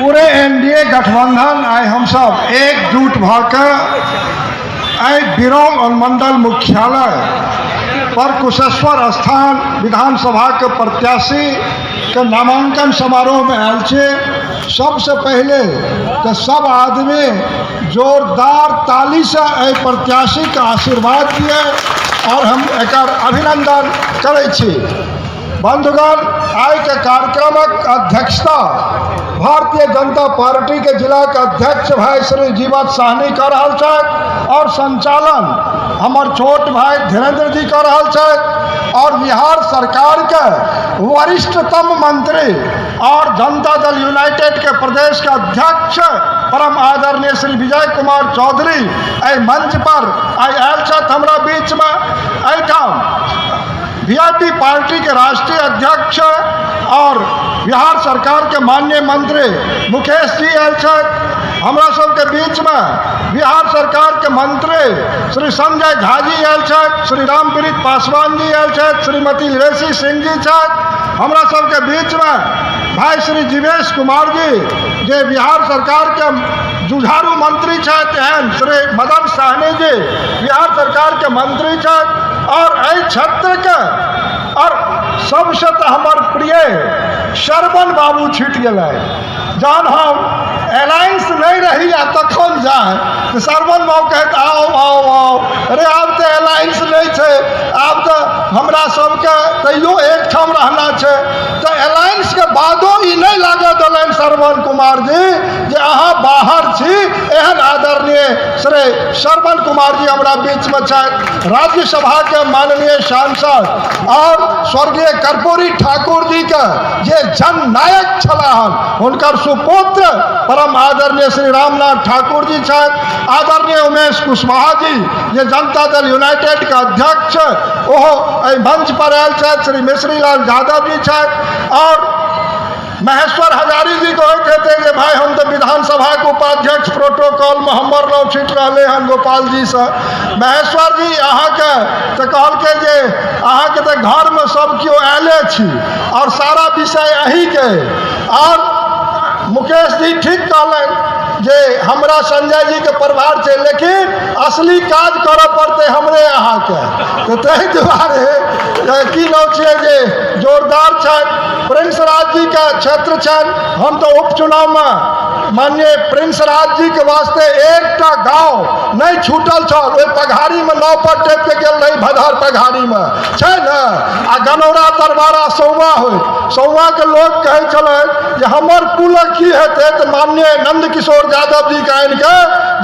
पूरे एनडीए गठबंधन आइ हमसब एकजुट भऽ के एहि बिरौल अनुमंडल मुख्यालय पर कुशेश्वर स्थान विधानसभा के प्रत्याशी के नामांकन समारोह में आयल छी। सबसे पहले तो सब आदमी जोरदार ताली से एहि प्रत्याशी के आशीर्वाद दिए और हम एकर अभिनंदन करै छी। बंधुगण, आइ के कार्यक्रमक अध्यक्षता भारतीय जनता पार्टी के जिला के अध्यक्ष भाई श्री जीवत साहनी कर रहल छथि और संचालन हमर छोट भाई धीरेन्द्र जी कर रहल छथि और बिहार सरकार के वरिष्ठतम मंत्री और जनता दल यूनाइटेड के प्रदेश के अध्यक्ष परम आदरणीय श्री विजय कुमार चौधरी एहि मंच पर आइ आयल छथि हमरा बीचमे। एहिठाम वीआईपी पार्टी के राष्ट्रीय अध्यक्ष और बिहार सरकार के माननीय मंत्री मुकेश जी आयल छथि। हमरा सबके बीच में बिहार सरकार के मंत्री श्री संजय झा जी आयल छथि, श्री रामप्रीत पासवान जी आयल छथि, श्रीमती रेशी सिंह जी छथि। हमरा सबके बीच में भाई श्री जीवेश कुमार जी जे बिहार सरकार के जुझारू मंत्री छथि, एहन श्री मदन साहनी जी बिहार सरकार के मंत्री छथि और एहि क्षेत्र के और सबसे तो हमर प्रिय श्रवण बाबू छूटि गेलै। जहन हम अलायंस नहीं रही आ तखन जाए तो श्रवण बाबू कहत आओ आओ आओ, अरे आब तऽ अलायंस नहीं छै, आब तऽ हमरा सबके तैयो एकठाम रहना छै। तऽ अलायंस के बादो ई नहीं लागऽ देलनि श्रवण कुमार जी जे अहाँ बाहर छी। एहन आदरणीय श्री श्रवण कुमार जी हमरा बीचमे छथि। राज्यसभा के माननीय सांसद और स्वर्गीय कर्पूरी ठाकुर जी के जे जननायक छलाह हन, हुनकर सुपुत्र परम आदरणीय श्री रामनाथ ठाकुर जी छथि। आदरणीय उमेश कुशवाहा जी जे जनता दल यूनाइटेड के अध्यक्ष ओहो एहि मंच पर आयल छथि। श्री मिश्री लाल यादव जी छथि और महेश्वर हजारी जी कहैत हेतै जे भाई हम तऽ विधानसभाके उपाध्यक्ष प्रोटोकॉलमे हमर नाम छूटि रहलै हन गोपाल जीसँ। महेश्वर जी अहाँके तऽ कहलकै जे अहाँके तऽ घरमे सब केओ आयले छी और सारा विषय अहीँके। और मुकेश जी ठीक कहलनि जे हमरा संजय जीके प्रभार छै, लेकिन असली काज करऽ पड़तै हमरे अहाँके। तऽ ताहि दुआरे की नाम छियै जे जोरदार छथि प्रिंस राज जी के क्षेत्र छनि। हम तऽ उपचुनावमे माननीय प्रिंस राज जी के वास्ते एकटा गाँव नहि छूटल छल, ओहि पघारीमे नाव पर टपि के गेल रही, भदहर पघारीमे छै ने, आ गनौरा तरवारा सौवा होइत, सौवाके लोक कहै छलै जे हमर कुलक की हेतै, तऽ माननीय नंद किशोर यादव जी के आनि के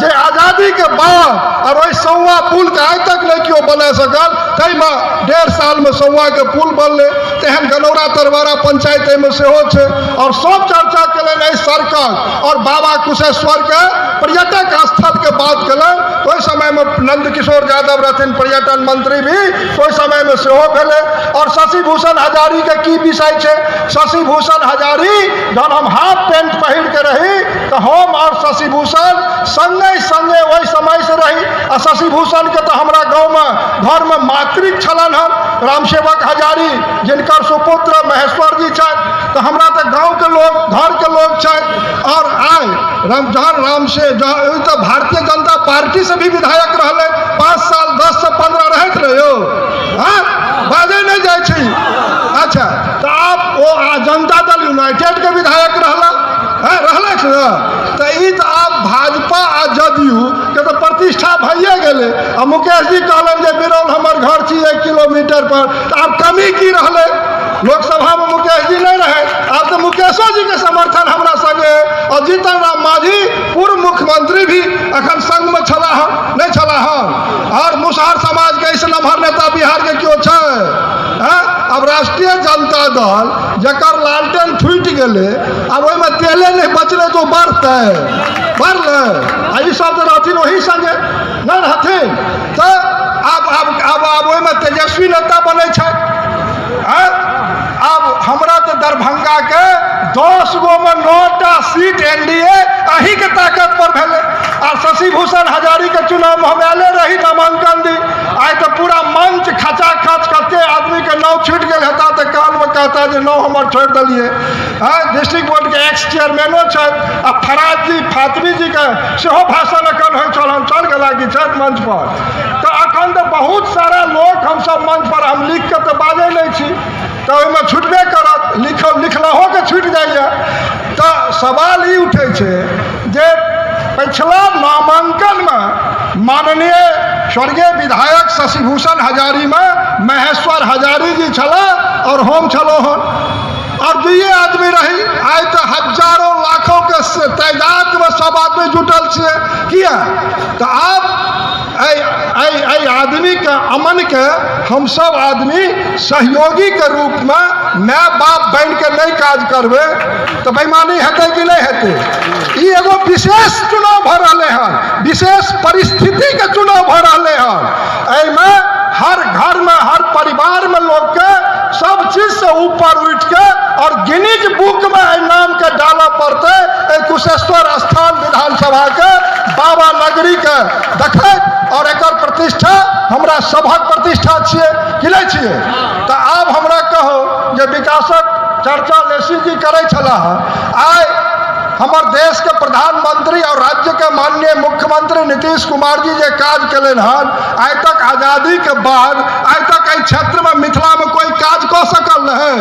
जे आजादी के बाद और ओहि सौवा पुलके आइ तक नहि केओ बना सकल, ताहिमे 1.5 सालमे सौवाके पुल बनलै। तेहन गनौरा तरवारा पंचायत एहिमे सेहो छै। और सब चर्चा केलनि एहि सड़कक और बाबा कुशेश्वरके पर्यटक स्थलके बात केलनि। ओहि समयमे नंद किशोर यादव रहथिन पर्यटन मंत्री भी, ओहि समयमे सेहो भेलै। और शशि भूषण हजारीके की विषय छै, शशि भूषण हजारी जहन हम हाफ पेंट पहिर के रही तऽ हम और शशि भूषण संगे संगे ओहि समय से रही। आ शशि भूषण के तऽ हमरा गाँवमे घरमे मातृक छलनि हन रामसेवक हजारी, जिनकर सुपुत्र महेश्वर जी छथि। तऽ हमरा तऽ गाँवके लोक घरके लोक छथि। और आइ राम जहन राम से तऽ भारतीय जनता पार्टी से भी विधायक रहलै, 5 साल 10 से 15 रहैत रहियो, हँ बाजै नहि जाइ छी। अच्छा तऽ आब ओ जनता दल यूनाइटेड के विधायक रहला, हँ रहलै ने। तऽ ई तऽ आब भाजपा आ जदयू के तऽ प्रतिष्ठा भइए गेलै। आ मुकेश जी कहलनि जे बिरौल हमर घर छी 1 किलोमीटर पर, तऽ आब कमी की रहलै? लोकसभामे मुकेश जी नहि रहै, आब तऽ मुकेशो जी के समर्थन हमरा संगे। और जीतन राम मांझी पूर्व मुख्यमंत्री भी अखन संगमे छलाह हन, नहि छलाह हन? और मुसहर समाज के एहिसँ नमहर नेता बिहार के केओ छै? हँ अब राष्ट्रीय जनता दल जकर लालटेन फूटि गेलै, आब ओहिमे तेले नहि बचलै तऽ ओ बढ़तै? बढ़लै। आ ई सब तऽ रहथिन ओही संगे, नहि रहथिन? तऽ आब आब आब आब ओहिमे तेजस्वी नेता बनै छथि। आब हमरा तऽ दरभंगाके 10 गो में 9टा सीट एनडीए अहीँके ताकत पर भेलै। आ शशि भूषण हजारीके चुनावमे हम आयले रही नामांकन दी, आइ तऽ पूरा मंच खचाखच, कते आदमीके नाम छूटि गेल हेता तऽ कानमे कहता जे जे नाम हमर छोड़ि देलियै। हँ, डिस्ट्रिक्ट बोर्डके एक्स चेयरमैनो छथि आ फराज जी फातमी जीके सेहो भाषण एखन होइ छल, हम चल गेला कि छथि मंचपर। तऽ एखन तऽ बहुत सारा लोक हमसभ मंचपर, हम लिखिकऽ तऽ बाजै नहि छी तऽ ओहिमे छुटबे करत, लिखलहोके छुटि जाइए। तऽ सवाल ई उठै छै जे पछिला नामाङ्कनमे माननीय स्वर्गीय विधायक शशिभूषण हजारीमे महेश्वर हजारी जी छलाह आओर हम छलहुँ हन आओर दुइए आदमी रही। आइ तऽ हजारो लाखोके तादादमे सब आदमी जुटल छियै। किया? तऽ आब एहि एहि एहि आदमीके अमनके हमसभ आदमी सहयोगीके रूपमे माय बाप बनिके नहि काज करबै तऽ बेईमानी हेतै कि नहि हेतै? ई एगो विशेष चुनाव भऽ रहलै हन, विशेष परिस्थितिके चुनाव भऽ रहलै हन। एहिमे हर घरमे हर परिवारमे लोकके सब चीजसँ ऊपर उठिके आओर गिनीज बुकमे एहि नामके डालऽ पड़तै। एहि कुशेश्वर स्थान विधानसभाके बाबा नगरीके देखैत आओर एकर प्रतिष्ठा हमरा सभक प्रतिष्ठा छियै कि नहि छियै? तऽ आब हमरा कहू जे विकासक चर्चा लेसी जी करै छलाह, आइ हमर देशके प्रधानमंत्री और राज्यके माननीय मुख्यमंत्री नीतीश कुमार जी जे काज केलनि हन, आइ तक आज़ादी के बाद आइ तक एहि क्षेत्रमे मिथिलामे कोई काज कऽ सकल रहै?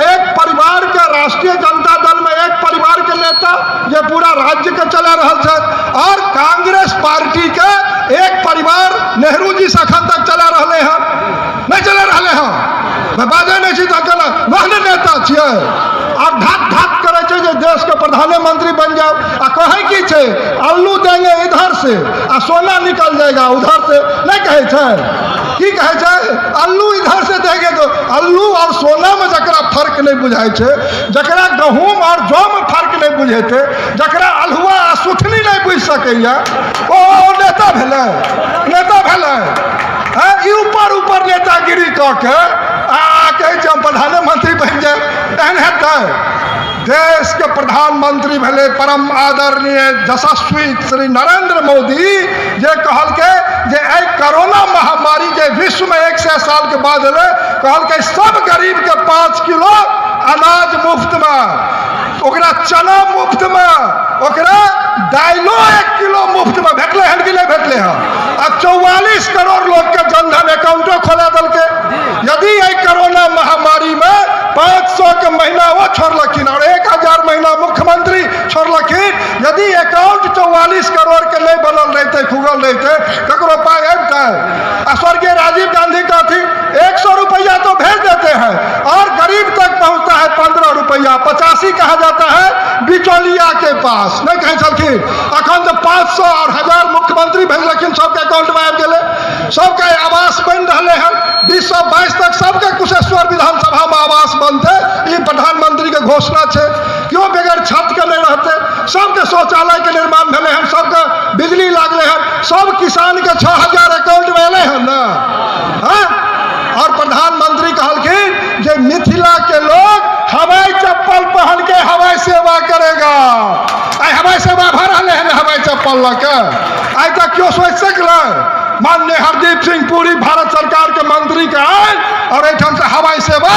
एक परिवार के राष्ट्रीय जनता दल में एक परिवार के नेता जे पूरा राज्य के चला रहल छथि और कांग्रेस पार्टी के एक परिवार नेहरू जी से अखन तक चला रहले हन, नहीं चला रहले हन? मैं बाजै नहीं छी तऽ वह ने नेता छियै और धक धक करै छै जे देश के प्रधानमंत्री बन जाओ। आ कहै की छै, अल्लू देंगे इधर से आ सोना निकल जाएगा उधर से, नहीं कहै छै? की कहै छै? अल्लू इधर से देंगे तो अल्लू और सोना में जकरा फर्क नहीं बुझाइ छै, जकरा गहूम और जौ में फर्क नहीं बुझेतै, जकरा अल्हुआ आ सुथनी नहीं बुझि सकैया, ओ नेता भेलै? नेता भेलै? हँ, ई ऊपर ऊपर नेतागिरी कऽ के आ कहै छै हम प्रधानमंत्री बनि जाए, एहन हेतै? देश के प्रधानमंत्री भेलै परम आदरणीय यशस्वी श्री नरेंद्र मोदी, जे कहलकै जे एहि कोरोना महामारी जे विश्वमे 100 सालके बाद एलै, कहलकै सब गरीबके 5 किलो अनाज मुफ्तमे, ओकरा चना मुफ्तमे, ओकरा दाइलो 1 किलो मुफ्तमे भेटलै हन कि नहि भेटलै हन? आ 44 करोड़ लोकके जनधन अकाउंटो खोला देलकै। यदि एहि कोरोना महामारीमे 500 के महीना वो छोड़लखिन और 1000 महीना मुख्यमंत्री छोड़लखिन, यदि अकाउंट 44 करोड़ के नहीं बनल रहते, खुगल रहते, ककरो पाई अबितै? आ स्वर्गीय राजीव गांधी कहथिन 100 रुपया तो भेज देते हैं और गरीब तक पहुंचता है 15 रुपया, 85 कहा जाता है बिचौलिया के पास, नहीं कहै छलखिन? अखन तऽ 500 और 1000 मुख्यमंत्री भेजलखिन, सबके अकाउंट में आबि गेलै, सबके आवास बनि रहलै हन। 2022 तक सबके कुशेश्वर विधानसभा में आवास बनतै, ई प्रधानमंत्री के घोषणा छै। क्यों बगैर छत के नहीं रहते? सबके शौचालय के निर्माण भेलै हन, सबके बिजली लागलै हन, सब किसान के 6000 अकाउंट में एलै हन ने? हाँ? और प्रधानमंत्री कहलखिन जे मिथिला के लोग हवाई चप्पल पहन के हवाई सेवा करेगा। आइ हवाई सेवा भऽ रहलै हन हवाई चप्पल लऽ के? आइ तक क्यों सोचि सकलै? माननीय हरदीप सिंह पुरी भारत सरकार के मंत्री के आयल और एहिठाम से हवाई सेवा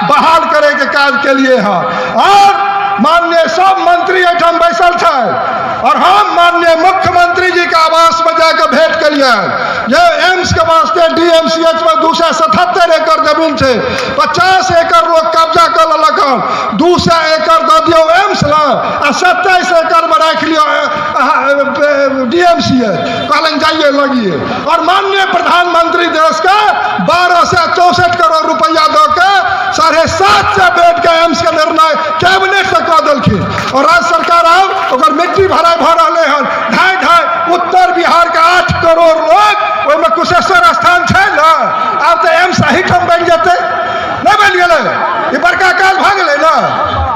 बहाल करे के काज के लिए है। और माननीय सब मंत्री एहिठाम बैसल छै और हम माननीय मुख्यमंत्री जी के आवास में जाकर भेंट के जे एम्स के वास्ते डीएमसीएच में 277 एकड़ जमीन छै, 50 एकड़ लोग कब्जा कर लेलक हन, 200 एकड़ दऽ दियौ एम्स ला आ 27 एकड़ में राखि लियौ डीएमसीएच। कहलनि जाइए लगिए। और माननीय प्रधानमंत्री देश के 1264 करोड़ रुपया दऽ के 750 बेड के एम्स के निर्णय कैबिनेट से कऽ देलखिन और राज्य सरकार आब ओकर मिट्टी भराइ भऽ रहलै हन। ढाई ढाई उत्तर बिहार के 8 करोड़ लोग, ओहिमे कुशेश्वर स्थान छै ने, आब तऽ एम्स एहिठाम बनि जेतै। नहि बनि गेलै? ई बड़का काज भऽ गेलै ने।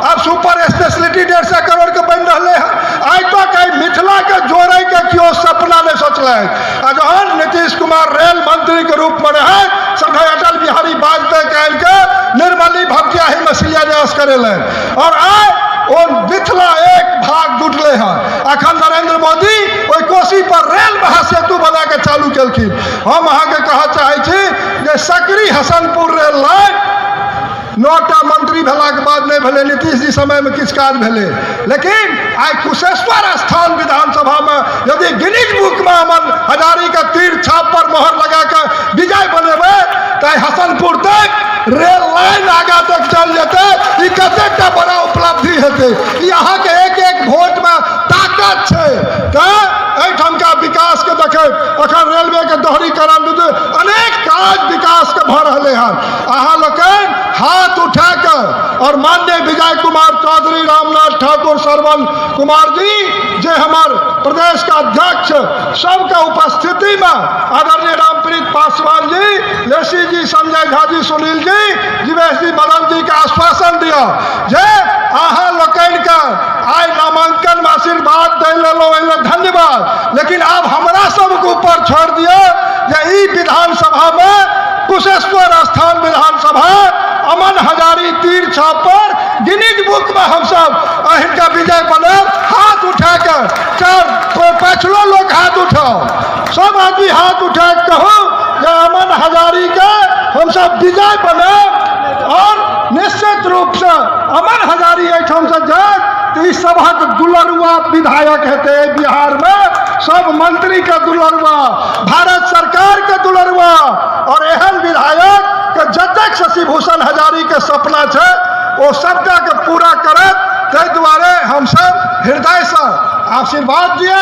आब सुपर स्पेशलिटी 150 करोड़ के बनि रहलै हन। आइ तक एहि मिथिला के जोड़े के केओ सपना नहि सोचलक। आ जहन नीतीश कुमार रेल मंत्री के रूप में रहे, संगे अटल बिहारी वाजपेयी के आनि के निर्मली भपटियाही में शिलान्यास करेलनि और आइ ओ मिथिला एक भाग जुटलै हन। अखन नरेंद्र मोदी ओहि कोसी पर रेल महासेतु बना के चालू केलखिन। हम अहाँके कहऽ चाहै छी जे सकरी हसनपुर रेल लाइन 9टा मंत्री भेलाके बाद नहि भेलै। नीतीश जी समयमे किछु काज भेलै, लेकिन आइ कुशेश्वर स्थान विधानसभामे यदि गिनीज बुकमे अमन हजारीके तीर छाप पर मोहर लगा के विजय बनेबै तऽ आइ हसनपुर तक रेल लाइन आगा तक चल जेतै। ई कतेकटा बड़ा उपलब्धि हेतै। ई अहाँके एक एक वोटमे ताकत छै। तऽ एहिठामका विकासके देखैत अखन रेलवेके दोहरीकरण, अनेक काज विकासके भऽ रहलै हन। अहाँ लोकनि हाथ उठा कऽ और माननीय विजय कुमार चौधरी, रामनाथ ठाकुर, श्रवण कुमार जी जे हमार प्रदेश का अध्यक्ष, सबके उपस्थिति में आदरणीय रामप्रीत पासवान जी, लेसी जी, संजय झा जी, सुनील जी, जीवेश जी, मदन जी के आश्वासन दिया जे अहाँ लोकनि के आइ नामांकन में आशीर्वाद दे लेलहुँ, एहि धन्यवाद। लेकिन आब हमरा सबके ऊपर छोड़ दिअ जे ई विधानसभा में कुशेश्वर स्थान विधानसभा अमन हजारी तीर छाप पर गिनीज बुक में हम सब हिनका विजय बनल। हाथ उठा के चार पाछलो लोग हाथ उठाओ, सब आदमी हाथ उठा के कहू जे अमन हजारी के हम सब विजय बनब और निश्चित रूप से अमन हजारी एहिठाम से जायत तऽ ई सभक दुलरुआ विधायक हेतै। बिहार में सब मंत्री के दुलरुआ, भारत सरकार के दुलरुआ और एहन विधायक के जतेक शशि भूषण हजारी के सपना छै ओ सबटा के पूरा करत। ताहि दुआरे हमसब हृदयसँ आशीर्वाद दिअ।